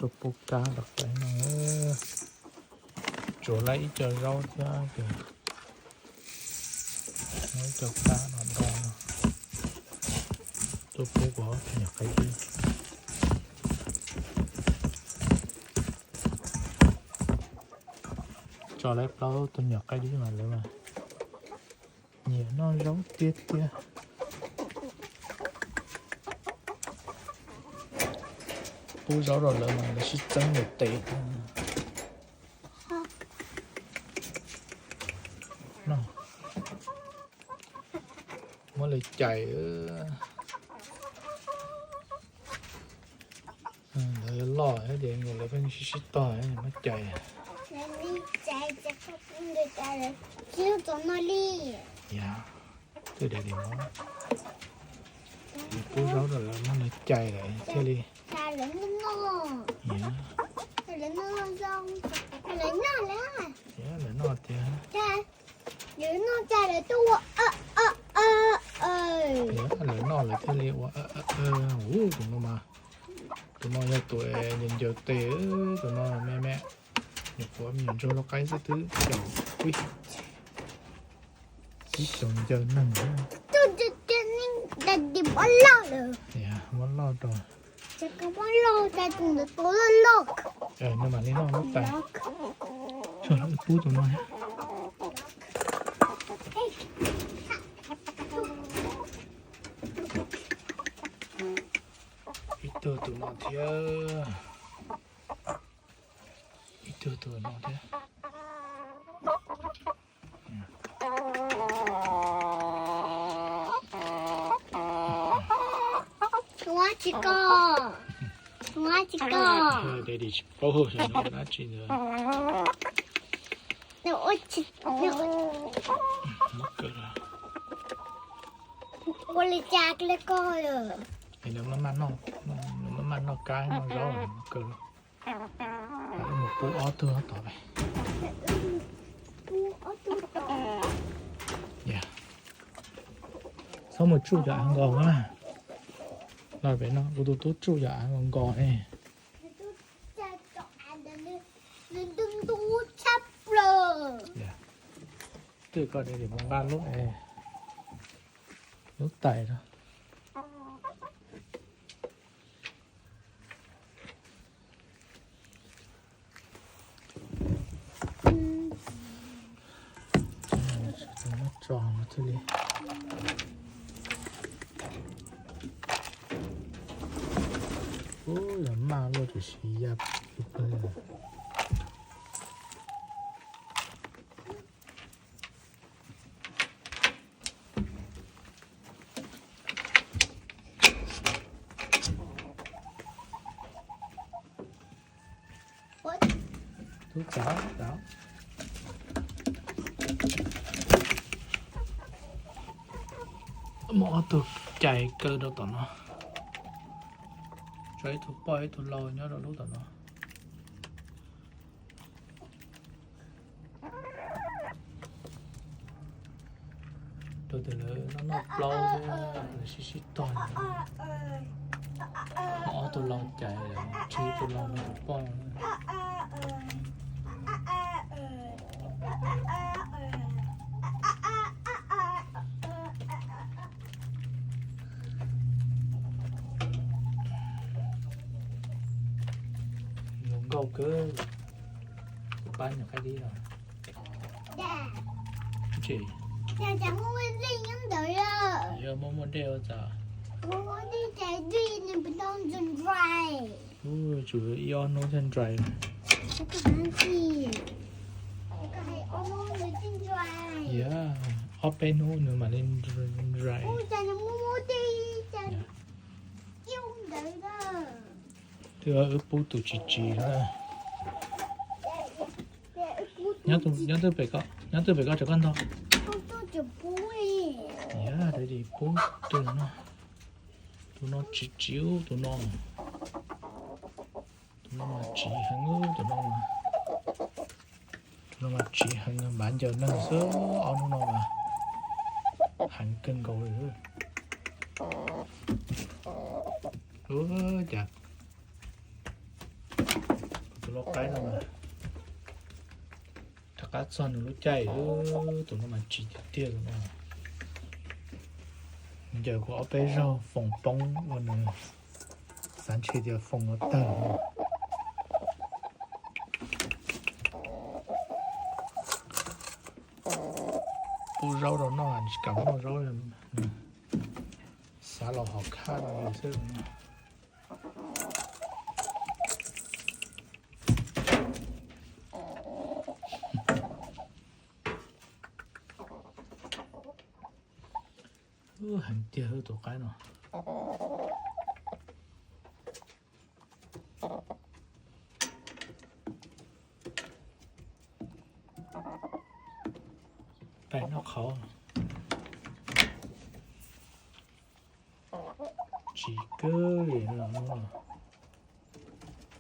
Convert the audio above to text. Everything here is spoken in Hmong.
Tuaj pub kab rau qaib no, tsuav lawm ib co zaub thiab ces muab ib co kab no do no tuaj pub kuv ob tug nyuam qaib dib. Tso lawm plaub tug nyuam qaib dib mas lawv mas nyiam noj zaub tiag tiag. Pub zaub rau lawv mas lawv sib txeeb tes. Muab lawv cais, lawv loj ces lawv pheej sib sib tog muab cais. Twb dai li no, pub zaub rau lawv muab lawv cais lawm thiaj li. Lawv noj tiag. Lawv noj lawv thiaj li ua. Tus no mas, tus no yog tus ncaws ncaws tes, tus no me me, nyuam qhuav me nyuam ntsuag lau qaib xwb twb caum ib caum ncaws neeg. Muab loj rau. Nws mam li noj lub tais. Tso pub tus no. Ib tug tus no thiab. Ib tug tus no thiab. Ua tsis koj, ua tsis koj. Daddy tsis paub xyov nws ua dab tsi ntawd. Nws ua tsis, nws ua li cas li koj lawm. Nws maj maj noj, nws maj maj noj kab noj zaub kawg. Mus pub ob tug tod. Txhob mus tsuj cov av nkos na. Los pem no kuv tus tub tsuj cov av nkos nkos ne. Twb koj mus nqa lub, lub tais no. Tso no thiaj li. Ub, yog maj luaj tiam sis ya pw pawg. Tub txav txav. Muab ob tug cais kaw rau tom no. Tso ib tug poj ib tug lau nyob rau lub tom no. Rau tias lawv noj noj plaub thiab lawv sib sib tog. Muab ob tug lau cais, tseg tus lau no tus poj. Zoo nkauj kawg. Kuv pab nyuam qaib dib no. Tsis yog muaj muaj dej ua cas. Tsum ib ob hnub thiaj dry. Yog, ob peb hnub nws mam li dry. Twb wb pub tus tsis tsiv na. Nyob twg pem ko, nyob twg pem ko tso koj ntog. Yog, pub tus no. Tus no tsiv tsiv, tus no. Tus no mas tsiv heev, tus no. Tus no mas tsiv heev, npav ncaws neeg xwb, ob hnub no mas heev kawg nkaus li. Ua cas Lau qaib no mas rov qab txog nws lub caij, tus no mas tsis tiag tiag tus no. Ncaws kuv ob peb zaug foom poob ua nws xav ntshe tias foom no tawg. Pub zaub rau noj, tsis kam noj zaub, xav los hom khaj rau yus xwb. Heev tiag tus qaib no. Pais noj qhauv. Tsis kawg li no.